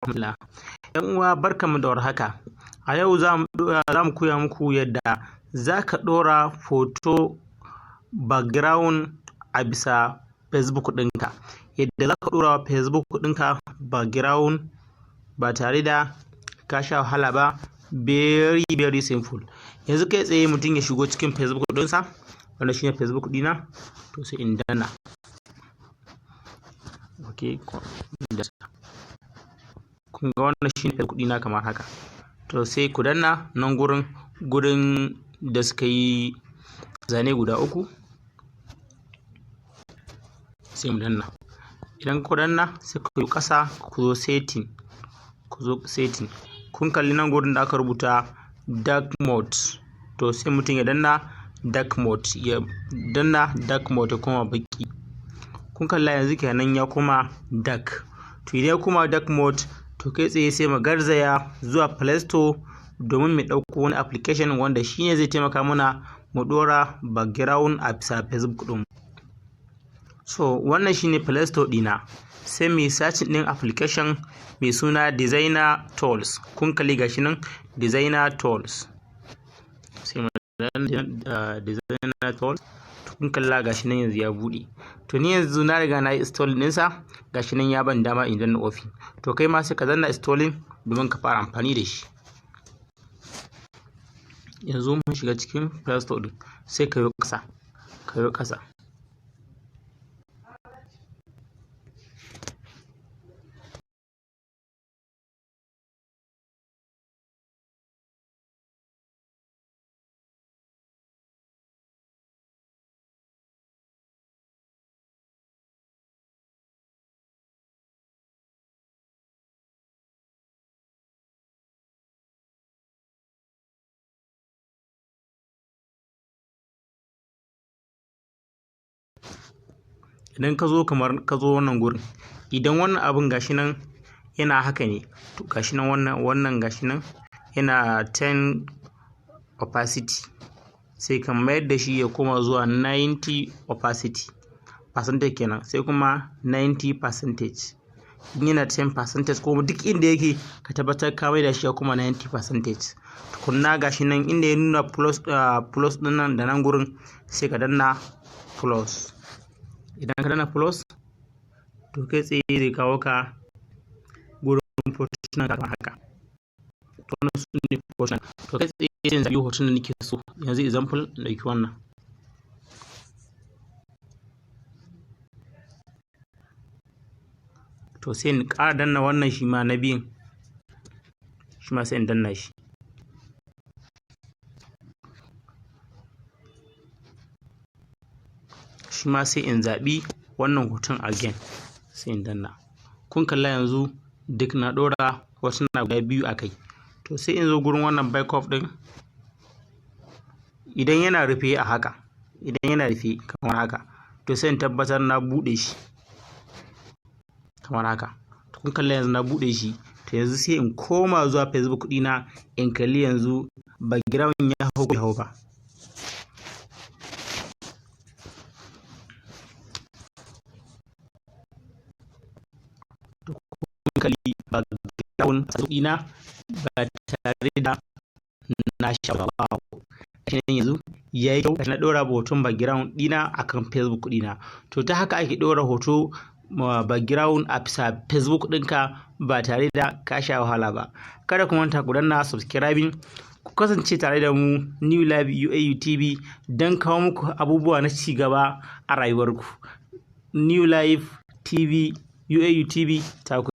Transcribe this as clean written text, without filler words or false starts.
Rahmatullah. ‘Yan uwa, barkanmu da warhaka. A yau za mu koya muku yadda za ka ɗora hoto background a bisa Facebook ɗinka. Yadda za ka ɗora wa Facebook ɗinka background ba tare da ka sha wahala ba, very very simple. Yanzu kai tsaye mutum ya shigo cikin Facebook ɗinsa, wannan shine Facebook ɗina, to sai in danna. Ok, kun ga wannan shine Facebook ɗina kamar haka. To sai ku danna nan gurin da suka yi zane guda uku, sai mu danna. Idan ku danna, sai ku yi ƙasa, ku zo setting, ku zo setting. Kun kalli nan gurin da aka rubuta dark mode, to sai mutum ya danna dark mode, ya danna dark mode ya koma baƙi. Kun kalla, yanzu kenan ya koma dark. To idan ya koma dark mode, to kai tsaye sai mu garzaya zuwa Play Store domin mu ɗauko wani application wanda shine zai taimaka mana mu ɗora background a bisa Facebook ɗin. So wannan shine Play Store ɗina. Sai mu yi searching ɗin application mai suna Designer Tools. Kun kalli, gashi nan Designer Tools. Sai mu danna Designer Tools. Kun kalla, gashi nan yanzu ya buɗe. To ni yanzu na riga na yi installing ɗinsa, gashi nan ya ban dama in danna open. To kai ma sai ka danna installing domin ka fara amfani da shi. Yanzu mun shiga cikin Play Store ɗin, sai ka yo ƙasa, ka yo ƙasa. Idan ka zo, kamar ka zo wannan gurin, idan wannan abun gashi nan yana haka ne, to gashi nan wannan gashi nan yana 10 opacity, sai ka mayar da shi ya koma zuwa 90 opacity percentage kenan, sai kuma 90 percentage. In yana 10 percentage ko duk inda yake, ka tabbatar ka mai da shi ya koma 90 percentage tukunna. Gashi nan inda ya nuna plus, plus ɗin nan da nan gurin, sai ka danna plus. Idan ka danna plus, to kai tsaye zai kawo ka gurin hotunan kamar haka. To wannan su ne hotunan. To kai tsaye sai in zaɓi hoton da nake so. Yanzu example, in ɗauki wannan. To sai in ƙara danna wannan shi ma na biyun, shi ma sai in danna shi. Shi ma sai in zaɓi wannan hoton again, sai in danna. Kun kalla, yanzu duk na ɗora hotuna guda biyu a kai. To sai in zo gurin wannan backup ɗin. Idan yana rufe a haka, idan yana rufe kamar haka, to sai in tabbatar na buɗe shi kamar haka. To kun kalla, yanzu na buɗe shi. To yanzu sai in koma zuwa Facebook ɗina in kalli yanzu background ya hau ko bai hau ba. To kun kalli background ɗina ba tare da na sha ba. Gashi nan yanzu yayi kyau, na ɗora hoton background ɗina akan Facebook ɗina. To ta haka ake ɗora hoto background a bisa Facebook ɗinka ba tare da ka sha wahala ba. Kada ku manta ku danna subscribing, ku kasance tare da mu New Life UAU TV don kawo muku abubuwa na ci gaba a rayuwarku. New Life TV, UAU TV ta ku.